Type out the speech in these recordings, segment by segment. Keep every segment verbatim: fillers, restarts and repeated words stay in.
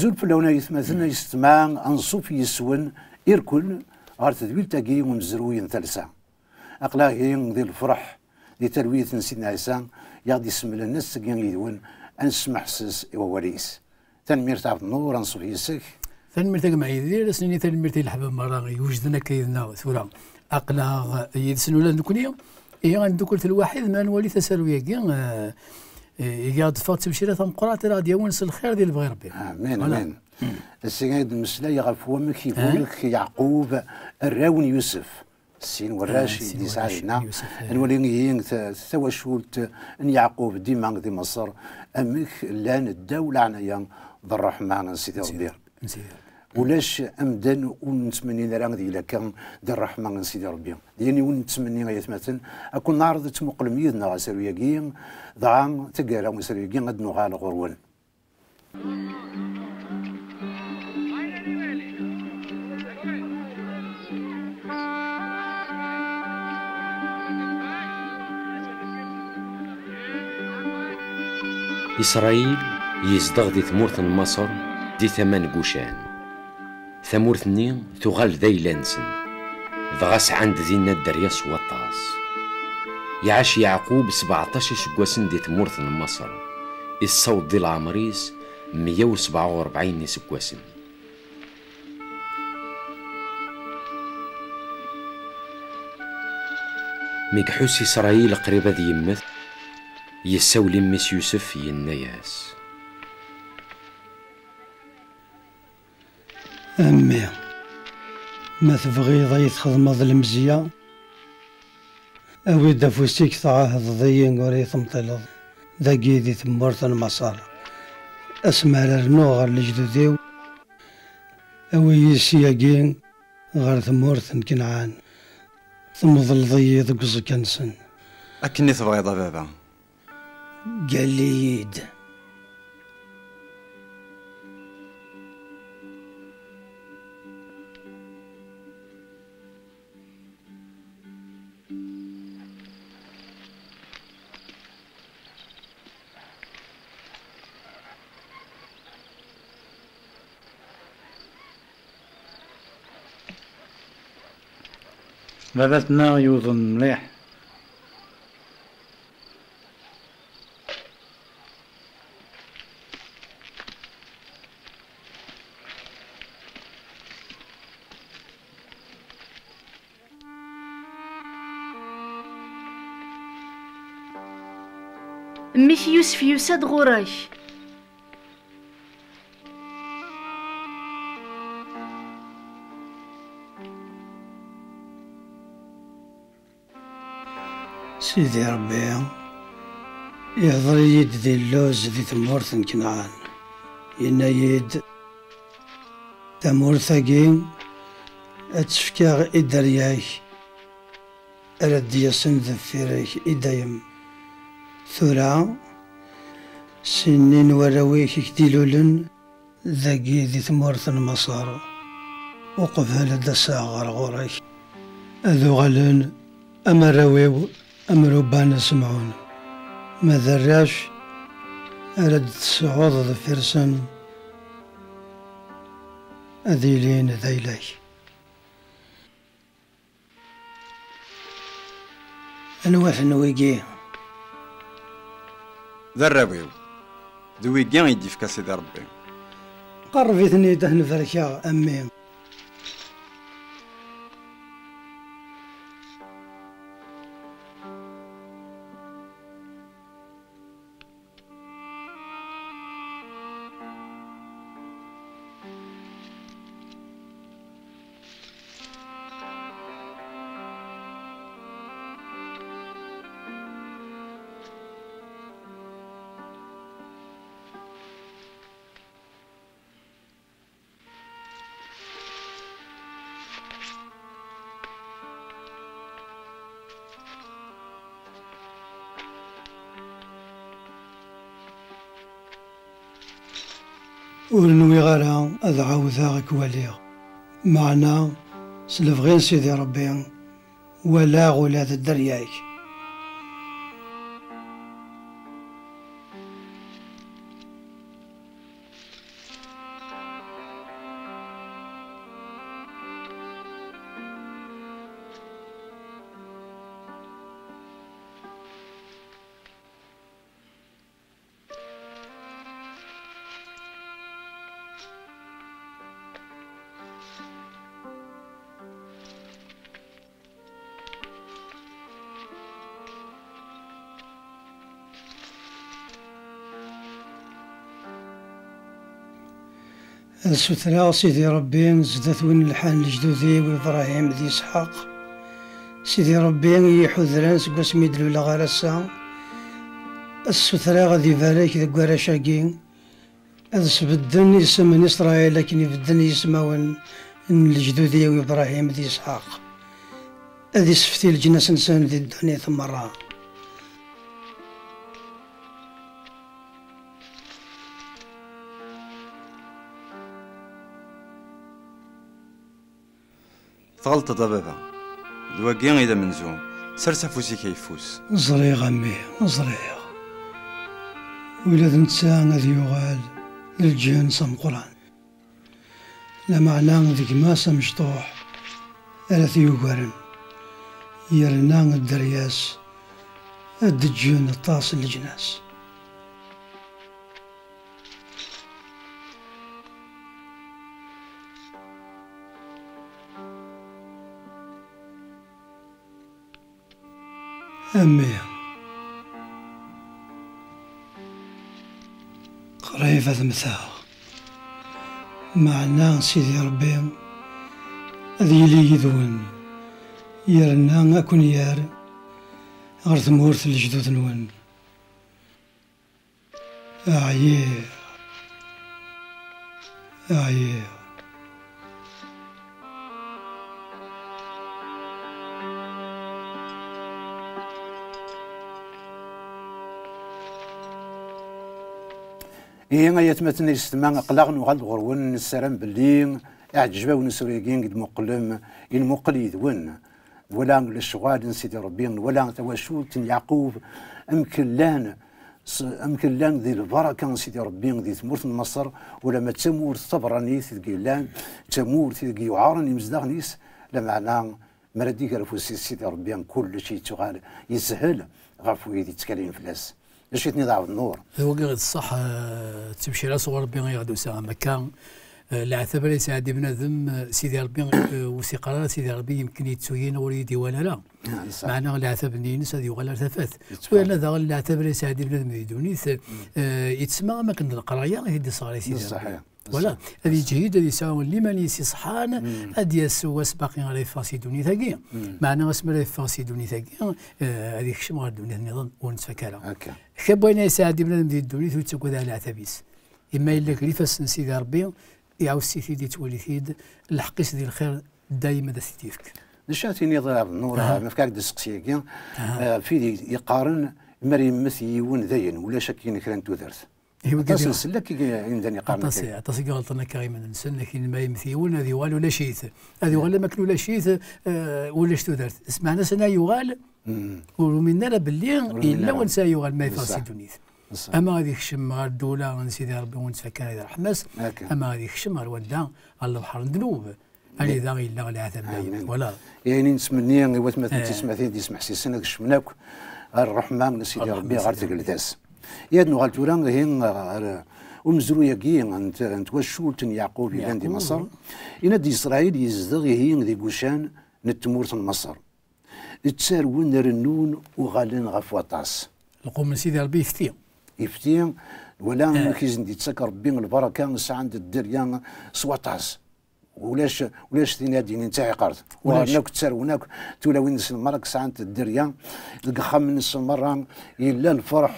Azul fell-awen ay atmaten, ay yessetma, anṣuf yes-wen irkel ɣer tedwilt-agi umezruy n talsa. Aql-aɣ-i di lferḥ, di talwit n Sidna Ɛisa, i aɣ-d-isemmlen ass-agi yid-wen, ad nesmeḥses i wawal-is. Tanemmirt a Ɛebd Nnur, anṣuf yes-k. Tanemmirt a gma Yidir, ad s-nini tanemmirt i leḥbab merra i iwejden akka yid-neɣ tura. Aql-aɣ yid-sen ula d nekkni, ihi ad neddukel lwaḥid, ma nwali asaru-agi, eh, eh, iga d-teffeɣ d tamcirt tameqqrant ara ɣ-d-yawin s lxir di lebɣi Rebbi. Amin, voilà. Amin. Ass-agi ad d-nemmeslay ɣef wamek iburek Yeɛqub arraw n Yusef. Sin warrac Ah, i sin d-yesɛa warrac dinna. Yusef, eh. Ad nwali ihi ta-, tawacult n Yeɛqub dima di Maṣer, amek llan ddaw leɛnaya d ṛṛeḥma n Sidi Rebbi. N Sidi Rebbi. Ulac amdan ur nettmennin ara ad yili akka d ṛṛeḥma n Sidi Rebbi. D yan i wen-nettmenni ay atmaten, ad ken-neɛreḍ ad tmuqlem yid-neɣ asaru-agi, dɣa taggara n usaru-agi ad nuɣal ɣur-wen. Isṛayil yezdeɣ di tmurt n Maṣer, di tama n Gucan. Tamurt-nni tuɣal d ayla-nsen, dɣa sɛan-d dinna dderya s waṭas. Iɛac Yeɛqub sbeɛṭac iseggasen di tmurt n Maṣer, issaweḍ di leɛmer-is meyya u sebɛa u rebɛin n iseggasen. Mi iḥuss Isṛayil qrib ad yemmet, yessawel i mmi-s Yusef, yenna-yas: A mmi, ma tebɣiḍ ad yi-txedmeḍ lemzeyya, awi-d afus-ik tɛahdeḍ-iyi ur iyi-temṭileḍ dagi di tmurt n Maṣer, asmi ara rnuɣ ɣer lejdud-iw, awi-yi syagi ɣer tmurt n Kenɛan, temḍleḍ-iyi deg uẓekka-nsen. Akken i tebɣiḍ a baba. Gall-iyi-d. Baba-tneɣ yuḍen mliḥ. Mmi-k Yusef yusa-d ɣur-k. Sidi Ṛebbi ihḍer-iyi-d di lluz di tmurt n Kenɛan. Yenna-yi-d: Tamurt-agi ad tt-fkeɣ i dderya-k, ara d-yasen deffir-k i dayem. Tura, sin-nni n warraw-ik i k-d-ilulen dagi di tmurt n Maṣer, uqbel ad d-aseɣ ɣer ɣur-k, ad uɣalen am arraw-iw, am Ruban d Semɛun. Ma d arrac ara d-tesɛuḍ deffir-sen, ad ilin d ayla-k. Anwa-ten wigi? D arraw-iw. D wigi i d-yefka Sidi Ṛebbi. Qerreb-iten-id ad ten-barkeɣ, a mmi. Ur nwiɣ ara ad ɛawdeɣ ad k-waliɣ, meɛna s lebɣi n Sidi Ṛebbi, walaɣ ula d dderya-k. Ad sutreɣ Sidi Ṛebbi zdat win lḥan lejdud-iw Ibṛahim d Isḥaq, Sidi Ṛebbi i yi-iḥudren seg wasmi d-luleɣ ar ass-a, ad sutreɣ ad ibarek deg warrac-agi, ad sbedden isem n Isṛayil akken i bedden yismawen n lejdud-iw Ibṛahim d Isḥaq, ad isefti leǧnas-nsen di ddunit merra. Tɣelṭeḍ a baba. D wagi i d amenzu. Sers afus-ik ayeffus. Ẓriɣ a mmi, ẓriɣ. Ula d netta ad yuɣal d lǧens ameqqran. Lameɛna d gma-s amecṭuḥ ara t-yugaren, yerna dderya-s ad d-ǧǧen aṭas n leǧnas. A mmi, qrib ad mmteɣ, meɛna Sidi Ṛebbi ad yili yid-wen, yerna ad ken-yerr ɣer tmurt n lejdud-nwen. Ɛyiɣ. Ɛyiɣ. Ihi ay atmaten yessetma, aql-aɣ nuɣal-d ɣur-wen, nessaram belli iɛǧeb-awen usuri-agi i d-tmuqlem, i nmuqel yid-wen. Nwala lecɣal n Sidi Ṛebbi, nwala tawacult n Yeɛqub, amek llan, s- amek llan di lbaraka n Sidi Ṛebbi di tmurt n Maṣer, ulamma d tamurt tabeṛṛanit i deg llan, d tamurt i deg yuɛren imezdaɣen-is, lameɛna mi ara d-iger afus-is Sidi Ṛebbi, kullec yettuɣal yeshel ɣef wid yettkalen fell-as. D acu i tenniḍ a Ɛebd Nnur? D wagi i d ṣṣeḥ, eh, d ttebcira sɣur Ṛebbi i ɣ-d-tusa. Am akka, eh, leɛtab ara yesɛeddi bnadem, eh, Sidi Ṛebbi, eh, ur s-iqqar ara Sidi Ṛebbi yemken yettu-yi neɣ ur yi-d-iwala ara. Ah, d ṣṣeḥ. Meɛna leɛtab-nni-ines ad yuɣal ar tafat. Yettfeɛl. U yerna daɣen leɛtab ara yesɛeddi bnadem di ddunit, eh, yettsemma am akken d leqraya i t-id-isɣer i Sidi Ṛebbi. D ṣṣeḥ, ya. Voilà, ad yeǧhid, ad yesɛu liman-is iṣeḥḥan, ad d-yas wass baqi ara yeffeɣ si ddunit-agi. Meɛna asmi ara yeffeɣ si ddunit-agi, eh, ad yekcem ɣer ddunit nniḍen ur nettfak ara. Akka. Kra n wayen ara yesɛeddi bnadem di ddunit ur yettagad ara leɛtab-is. Imi yella gar ifassen n Sidi Ṛebbi, iɛuss-it-id, yettwali-t-id, lḥeqq-is di lxir dayem ad as-t-id-yefk. D acu ara tiniḍ a Ɛebd Nnur, ma fkiɣ-ak-d asteqsi-agi, eh, ɣef wid yeqqaren mi ara yemmet yiwen dayen, ulac akkin kra n tudert? Aṭas n sellak i yimdanen yeqqaren akka. Aṭas i iɣelṭen akka iman-nsen, akin ma yemmet yiwen ad yuɣal ulac-it. Ad yuɣal am akken ulac-it, eh, ulac tudert. Meɛna sani yuɣal, ur uminen ara belli yella wansa yuɣal ma yeffeɣ si ddunit. Ama ad yekcem ɣer ddula n Sidi Ṛebbi ur nettfakka ara di ṛṛeḥma-s, ama ad yekcem ɣer wanda, ɣer lebḥer n ddnub. Anida yella leɛtab dayem. Voilà. Ayen i nettmenni i watmaten d tismatin d yismeḥsisen ad kecmen akk ɣer ṛṛeḥma n Sidi Ṛebbi, ɣer tgelda-s. Ad nuɣal tura ihi ɣer umezruy-agi n t- n twacult n Yeɛqub yellan di Maṣer. Yenna-d Isṛayil yezdeɣ ihi di Gucan n tmurt n Maṣer. Ttarwen, rennun, uɣalen ɣef waṭas. Lqum n Sidi Ṛebbi yefti. Yefti, wala amek i sen-d-yettak Ṛebbi lbaraka, sɛan-d dderya s waṭas. Ulac, ulac tin ad d-yinin d taɛiqert. Uɣalen akk ttarwen akk, tulawin-nsen merra sɛant dderya, deg uxxam-nsen merra yella lferḥ,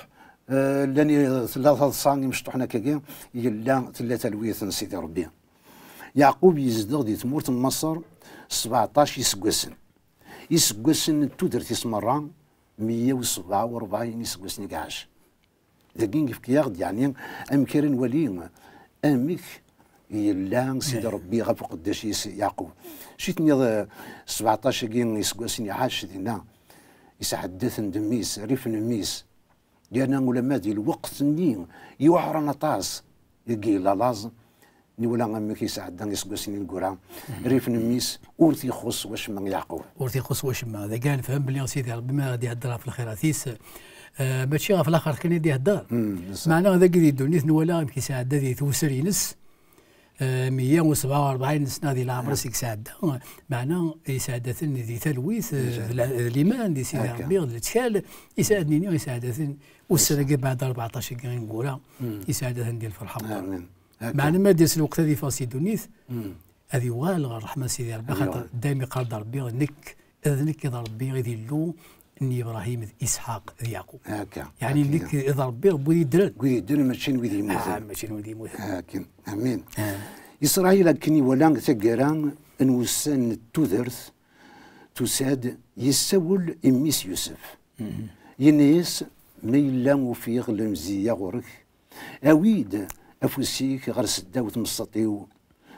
eh, llan i- tella taḍsa imecṭuḥen akkagi, yella tella talwit n Sidi Ṛebbi. Yeɛqub yezdeɣ di tmurt n Maṣer sbeɛṭac iseggasen. Iseggasen n tudert-is merra, meyya u sebɛa u rebɛin iseggasen i iɛac. Dagi yefka-yaɣ-d, yeɛni, amek ara nwali amek yella Sidi Ṛebbi ɣef uqeddac-is Yeɛqub. Acu i tenniḍ, eh, sbeɛṭac-agi iseggasen iɛac dinna, isɛedda-ten d mmi-s, rrif n mmi-s. Yerna ulamma di lweqt-nni yuɛren aṭas deg yella laẓ, niwala amek yesɛedda iseggasen ineggura, rrif n mmi-s, ur t-ixuṣṣ wacemma Yeɛqub. Ur t-ixuṣṣ wacemma. Dagi ad nefhem belli Sidi Ṛebbi mi ara ɣ-d-ihedder ɣef lxirat-is, eh, mačči ɣef laxert kan i d-ihedder. Meɛna dagi di ddunit nwala amek yesɛedda di tewser-ines, eh, meyya u sebɛa u rebɛin n ssna di leɛmer-is i yesɛedda, meɛna yesɛedda-ten di talwit, eh, d la- d liman di Sidi Ṛebbi, d lettkal, yesɛa-, ad nini yesɛedda-ten ussan-agi beɛda rbeɛṭac-agi ineggura, yesɛedda-ten di lferḥ meqqren. Meɛna ma d-yas lweqt ad yeffeɣ si ddunit, ad yuɣal ɣer ṛṛeḥma n Sidi Ṛebbi, xaṭer dayem iqqar-d Ṛebbi, nekk, d nekk i d Ṛebbi, i d Illu n Ibṛahim, d Isḥaq, d Yeɛqub. Akka. Yeɛni nekk d Ṛebbi, Ṛebbi i d-yeddren. Wid yeddren, mačči n wid yemmuten. Ah, mačči n wid yemmuten. Akken. Amin. Isṛayil akken iwala taggara n wussan n tudert, tusa-d, yessawel i mmi-s Yusef. Yenna-yas, ma yella ufiɣ lemziyya ɣur-k, awi-d afus-ik ɣer seddaw tmeṣṣaṭ-iw,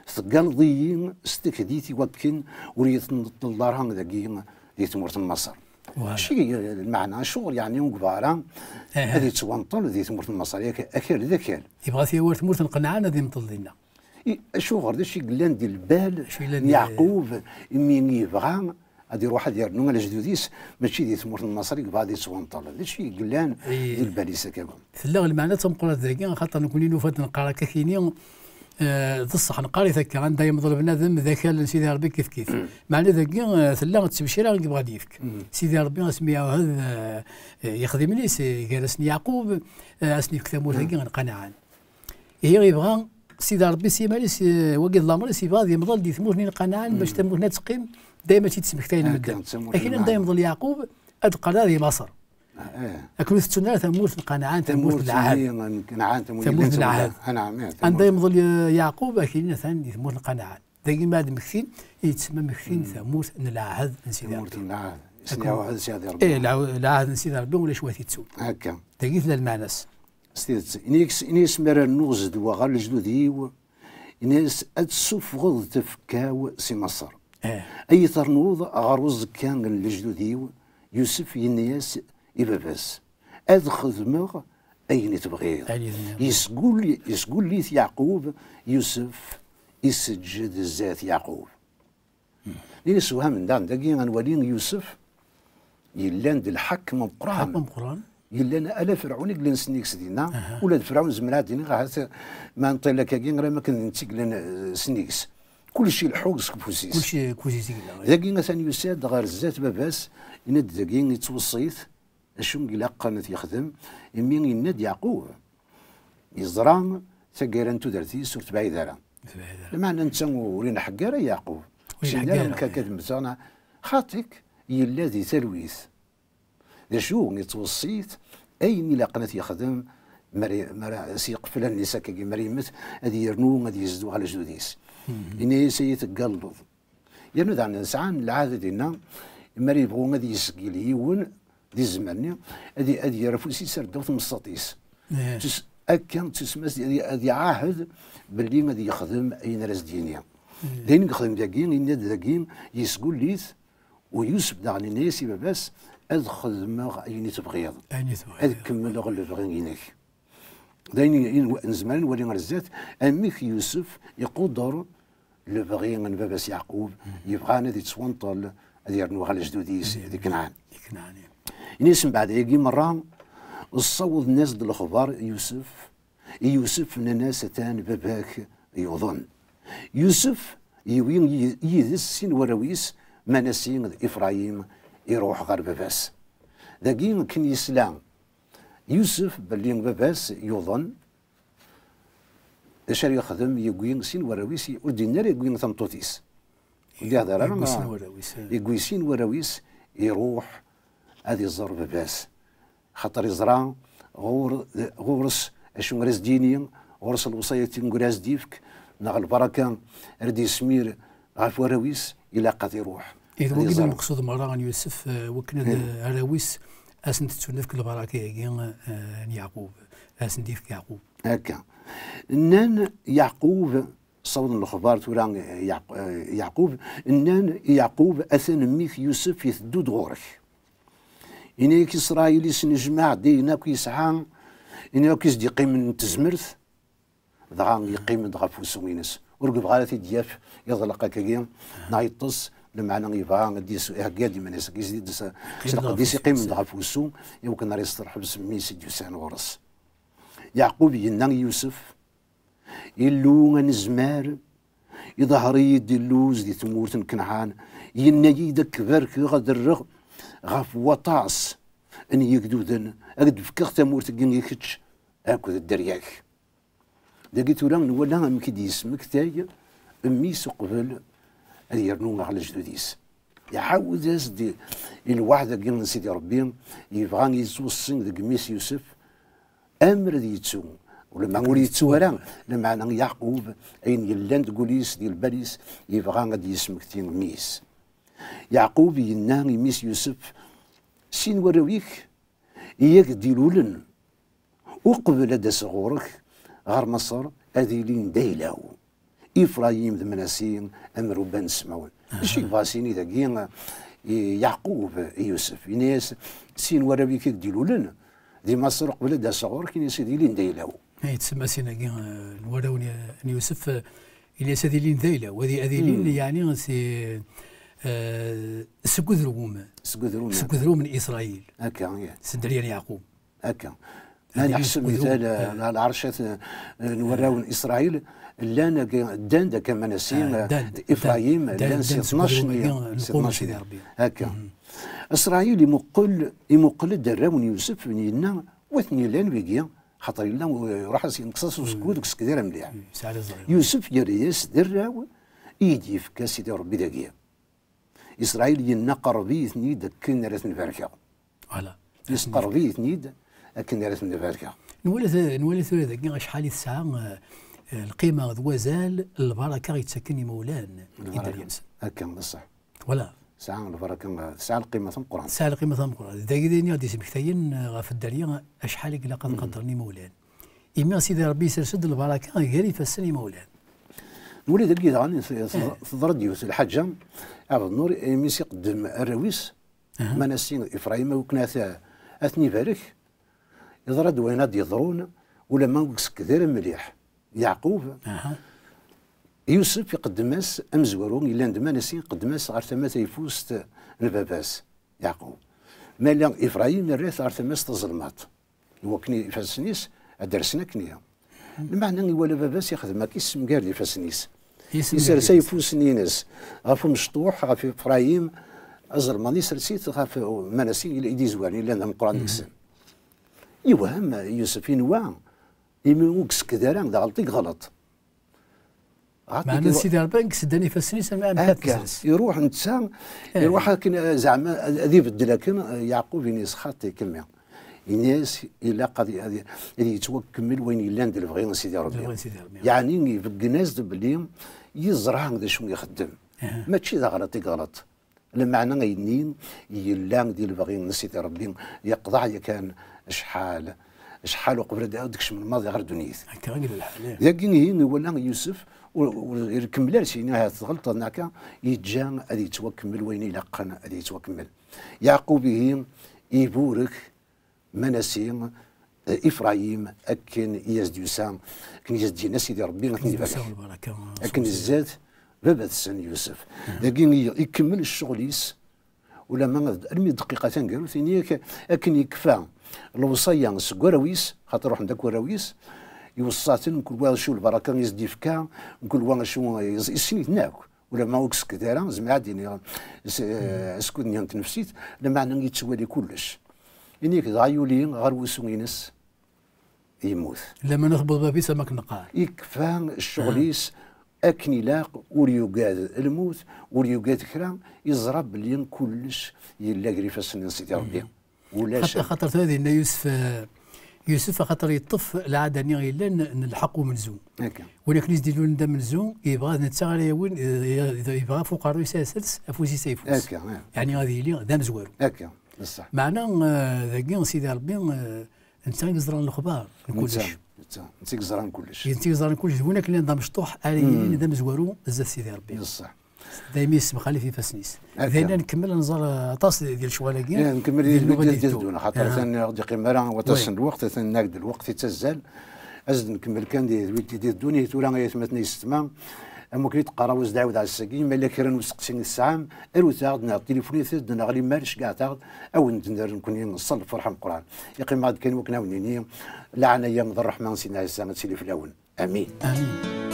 teggalleḍ-iyi s tekdit i wakken ur yi-tneṭṭleḍ ara dagi di tmurt n Maṣer. Acu i lmeɛna, acuɣer yeɛni ur yebɣa ara ad yettwanṭel di tmurt n Maṣer? Yak akal d akal. Yebɣa ad t-yawi ar tmurt n Qenɛan ad imṭel dinna. I, acuɣer, d acu i yellan di lbal n Yeɛqub imi yebɣa ad iruḥ ad yernu ala lejdud-is, mačči di tmurt n Maṣer i yebɣa ad yettwanṭel? D acu i yellan di lbal-is akka? Tella lmeɛna d tameqqrant dagi, axaṭer nekkni nufa-d neqqar akka kini, eh, d ṣṣeḥ, neqqar-it akka, anda yemḍel bnadem d akal n Sidi Ṛebbi kif kif. Meɛna dagi, eh, tella d ttebcira i yebɣa ad d-yefk. Sidi Ṛebbi asmi iɛuhed, eh, ixdimen-is, eh, gar-asen Yeɛqub, eh, ad sen-yefk tamurt-agi n Qanɛan. Ihi yebɣa Sidi Ṛebbi s yiman-is, eh, wagi d lamer-is, yebɣa ad yemḍel di tmurt-nni n Qanɛan, bac tamurt-nni ad teqqim, dayem ad tt-id-smektayen medden. Akken anda yemḍel Yeɛqub, ad qqaren ar di Maṣer. Akken ur tettun ara tamurt n Qanɛan, tamurt n lɛahd. Tamurt n lɛahd. Anda yemḍel, eh, Yeɛqub, akin atan di tmurt n Qanɛan. Dagi ma ad mmektin, yettsemma mmektin tamurt n lɛahd n Sidi Ṛebbi. Tamurt n lɛahd. Ih, lɛahd n Sidi Ṛebbi ulac wa t-ittun. Akka. Dagi tella lmeɛna-s. S tidet, ini-as, ini-as, mi ara rnuɣ zedwa ɣer lejdud-iw, ini-as, ad tessufɣeḍ tafekka-w si Maṣer. Ad yi-ternuḍ ɣer uẓekka n lejdud-iw. Yusef yenna-yas i baba-s, ad xedmeɣ ayen i tebɣiḍ. Yesgulli-, yesgulli-t Yeɛqub, Yusef iseǧǧed zdat Yeɛqub. Din isewhamen daɣen dagi, ad nwali Yusef yellan d lḥakem ameqqran. Lḥakem ameqqran. Yellan ala Ferɛun i yellan s nnig-s dinna. Ula d Ferɛun zemreɣ ad d-iniɣ ahat ma nṭil akkagi, ala ma akken d netta i yellan, eh, s nnig-s. Kullec ileḥḥu seg ufus-is. Kullec deg ufus-is i yella. Dagi atan yusa-d ɣer zdat baba-s, yenna-d dagi yettweṣṣi-t acu i ilaqen ad t-yexdem, imi yenna-d Yeɛqub, yeẓra taggara n tudert-is ur tebɛid ara. Ur tebɛid ara. Lameɛna netta ur ineḥḥeg ara Yeɛqub. Ur ineḥḥeg ara. Ur yessin ara amek akka d mmteɣ, neɣ xaṭi-k, yella di talwit. D acu, yettweṣṣi-t ayen ilaqen ad t-yexdem, mi ara, mi ara s-yeqfel allen-is akkagi, mi ara yemmet, ad yernu, ad yezdu ɣer lejdud-is. Yenna-yas, ay teggalleḍ. Yernu daɣen nesɛa lɛahed dinna, mi ara yebɣu ad yesgel yiwen di zzman-nni, ad, ad yerr afus-is ar ddaw tmeṣṣaṭ-is. Tus-, akka, tusma-s ad, ad iɛahed belli ad yexdem ayen ara s-d-yini. D ayen i yexdem dagi, yenna-d dagi, yesgulli-t, u Yusef daɣen yenna-yas i baba-s, ad xedmeɣ ayen i tebɣiḍ. Ayen i tebɣiḍ. Ad kemmleɣ lebɣi-inek. D ayen i, i nw-, nezmer ad nwali ar zdat, amek Yusef iquder lebɣi n baba-s Yeɛqub, yebɣan ad yettwanṭel, ad yernu ɣer lejdud-is di Kenɛan. Di Kenɛan, ih. Ini-as mbeɛd ayagi merra, ssawḍen-as-d lexbar i Yusef, i Yusef nnan-as, atan baba-k yuḍen. Yusef yiwi yi-, yid-s sin warraw-is, Manasi d Ifrayim, iruḥ ɣer baba-s. Dagi akken yesla Yusef belli baba-s yuḍen, d acu ara yexdem? Yewwi sin warraw-is, ur d-yenni ara yewwi tameṭṭut-is. Ur d-yehder ara. Yewwi sin warraw-is, eh. Yewwi sin warraw-is, iruḥ ad iẓer baba-s. Xaṭer iẓra ɣur-, ɣur-s acu ara s-d-yini, ɣur-s lewṣayat i ara s-d-yefk, neɣ lbaraka ara d-yesmir ɣef warraw-is, ilaq ad iruḥ. Ih, d wagi d lmeqsud merra n Yusef, eh, wakken ad, eh, arraw-is, ad sen-tettunefk lbaraka-agi, eh, n Yeɛqub, ad sen-d-yefk Yeɛqub. Akka. Nnan Yeɛqub, ssawḍen lexbar tura, eh, Yeɛq-, eh, Yeɛqub, nnan i Yeɛqub, atan mmi-k Yusef iteddu-d ɣur-k. Ini-ak Isṛayil isnejmaɛ-d ayen akk yesɛa, ayen akk i s-d-yeqqimen n tezmert, dɣa yeqqim-d ɣef wusu-ines. Ur yebɣi ara ad t-id-yaf iḍleq akkagi, neɣ yeṭṭes, lameɛna yebɣa ad d-yes-, ihegga-d iman-is, ad s-d-, s lqedd-is, iqqim-d ɣef wusu, i wakken ara yesteṛḥeb s mmi-s i d-yusan ɣur-s. Yeɛqub yenna i Yusef, Illu anezmar, iḍher-iyi-d Illu zdi tmurt n Kenɛan, yenna-yi-d ad k-barkeɣ, ad rreɣ ɣef waṭas n yigduden, ad k-d-fkeɣ tamurt-agi i kečč akked dderya-k. Dagi tura nwala amek i d-yesmektay mmi-s uqbel ad yernu ɣer lejdud-is. Iɛawed-as-d i lweɛd-agi n Sidi Ṛebbi, yebɣa yettweṣṣi deg mmi-s Yusef, amer ad yettu. Ulamma ur yettu ara, lameɛna Yeɛqub, ayen yellan deg wul-is, di lbal-is, yebɣa ad d-yesmekti mmi-s. Yeɛqub yenna i mmi-s Yusef: "Sin warraw-ik i ak-d-ilulen uqbel ad d-aseɣ ɣur-k ɣer Maṣer, ad ilin d ayla-w, Ifrayim d Manasi, am rubba n ssmawen." Acu yebɣa s-yini dagi i Yeɛqub i Yusef? Yenna-yas: "Sin warraw-ik i ak-d-ilulen di Maṣer uqbel ad d-aseɣ ɣur-k, yenna-yas, ad ilin d ayla-w." Ay, tsemma sin-agi, eh, n warraw n, n Yusef, eh, yenna-yas ad ilin d ayla-w, ad, ad ilin, yeɛni, si, eh, seg udrum, Seg udrum, seg udrum n Isṛayil. Akka, ya. Seg dderya n Yeɛqub. Akka. Ad Ma ilin neḥseb seg udrum, mithal, eh, eh, lɛercat, eh, n warraw n Isṛayil, llan, akka, ddan-d akka Manasi, eh, ddan-d, Ifrayim, ddan-d, llan si ddan-d seg tnac udrum-agi n, n si lqum n tnac Sidi Ṛebbi. Akka. Isṛayil imuqel, imuqel-d arraw n Yusef, yenna: "Wa ten-ilan wigi?" Xaṭer yella, eh, iruḥ-as yenqes-as usekkud deg usekdir amliḥ. Yusef yerra-yas d arraw i yi-d-yefka Sidi Ṛebbi dagi. Isṛayil yenna: "Qerreb-iyi-ten-id akken ara ten-barkeɣ." Voilà. Yesqerreb-iyi-ten-id akken ara ten-barkeɣ. Nwala ta-, nwala tura dagi acḥal i tesɛa, eh, eh, lqima d wazal, lbaraka yettakken imawlan i dderya-nsen. Akka, d ṣṣeḥ. Voilà. Tesɛa lbaraka, tesɛa lqima tameqqrant. Tesɛa lqima tameqqrant. Dagi d ayen i ɣ-d-yesmektayen, eh, ɣef dderya acḥal i ilaq ad qadren imawlan. Imi Sidi Ṛebbi yessers-d lbaraka gar ifassen imawlan. Nwala dagi daɣen, t-, t-, teḍra-d yiwet lḥaǧa, Ɛebdennur, imi s-iqeddem arraw-is, Manasi, Ifrayim, akken ad t-, ad ten-ibarek, yeḍra-d wayen ad d-yeḍrun, ulamma ur isekder mliḥ Yeɛqub. Yusef iqeddem-as amezwaru yellan d Manasi, iqeddem-as ɣer tama tayeffust n baba-s Yeɛqub. Ma yella Ifrayim, yerra-t ɣer tama-s tazelmaḍt, i wakken ifassen-is ad d-rsen akken-nni. Lmeɛna iwala baba-s ixdem akka, yessemgar-d ifassen-is. Yessemgar-d ifassen-is. Isers ayeffus-nni-ines ɣef umecṭuḥ, ɣef Ifrayim, azelmaḍ isers-it ɣef Manasi i d-izwaren, yellan d ameqqran deg-sen. Yewhem Yusef, inwa, imi ur isekder ara, d aɣelṭ i yeɣleḍ. Meɛna Sidi Ṛebbi, amek seddan ifassen-is, am, am akka, iruḥ netta, iruḥ akken, eh, zeɛma ad, ad ibeddel akken, eh, Yeɛqub, ini-as: "Xaṭi, kemmi." Ini-as: "Ilaq ad, ad, ad yettwakemmel wayen yellan d lebɣi n Sidi Ṛebbi." Yeɛni, ibeggen-as-d belli yeẓra d acu i ixeddem. Mačči d aɣelṭ i yeɣleḍ. Lameɛna ayenni yella di lebɣi n Sidi Ṛebbi, yeqḍeɛ yakan acḥal, acḥal uqbel ad, ad d-kecmen maḍi ɣer ddunit. Akka i yella lḥal, ih. Dagi ihi nwala Yusef ur, ur ikemmel ara s-yini ahat tɣelṭeḍ neɣ akka, yeǧǧa ad yettwakemmel wayen ilaqen ad yettwakemmel. Yeɛqub ihi iburek Manasi, eh, Ifrayim, akken i as-d-yusa, akken i as-d-yenna Sidi Ṛebbi, akken i as-d-yusa lbaraka, akken zdat baba-tsen Yusef. Dagi i, ikemmel ccɣel-is, ulamma d, almi d dqiqa taneggarut, ini-ak akken yekfa lewṣaya seg warraw-is, xaṭer ruḥen-d akk warraw-is, iweṣṣa-ten, mkul wa acu lbaraka i s-d-yefka, mkul wa acu, eh, yessen-iten akk. Ulamma ur isekder ara, zemreɣ ad d-iniɣ s-, skud-nni n tnefsit, lameɛna yettwali kullec. Ini-ak dɣa yuli ɣer wusu-ines, yemmut. Lamana tewweḍ bab-is, am akken neqqar. Ikfa ccɣel-is akken ilaq, ur yugad lmut, ur yugad kra, yeẓra belli kullec yella gar ifassen n Sidi Ṛebbi. Ulac. Xaṭer, xaṭer tura dinna Yusef, eh, Yusef axaṭer yeṭṭef lɛada-nni yellan n lḥeqq umenzu. Akka. Win akken i s-d-ilulen d amenzu, yebɣa d netta ara yawin, eh, yebɣa ɣef uqerruy-is ad isers afus-is ayeffus. Akka, eh. Yeɛni ad yili d amezwaru. Akka, d ṣṣeḥ. Meɛna, eh, dagi Sidi Ṛebbi, eh, netta i yeẓran lexbar n kullec. Netta, netta, netta i yeẓran kullec. Netta i yeẓran kullec. D win akken llan d amecṭuḥ ara yilin d amezwaru zdat Sidi Ṛebbi. D ṣṣeḥ. Daymi yessemxalif ifassen-is. Akka. Dinna nkemmel ad nẓer, uh, aṭas di, di lecɣal-agi, eh, nkemmel di, di lmuɣ i d-iteddun, xaṭer atan ur ɣ-d-yeqqim ara waṭas n lweqt, atan nag-d lweqt yettazzal. Ad nkemmel kan di, di wid i d-iteddun, ihi tura ay atmaten ay yessetma, am wakken i d-qqareɣ, ur s-d-ɛiwed ass-agi, ma yella kra n useqsi i tesɛam, arut-aɣ-d neɣ tilifunit-d neɣ limer ceggɛet-aɣ-d, ad wen-d-nerr nekkni s lferḥ ameqqran. Yeqqim-aɣ-d kan wakken ad wen-nini, leɛnaya d ṛṛeḥma n Sidna Ɛisa ad tili fell-awen. Amin. Amin.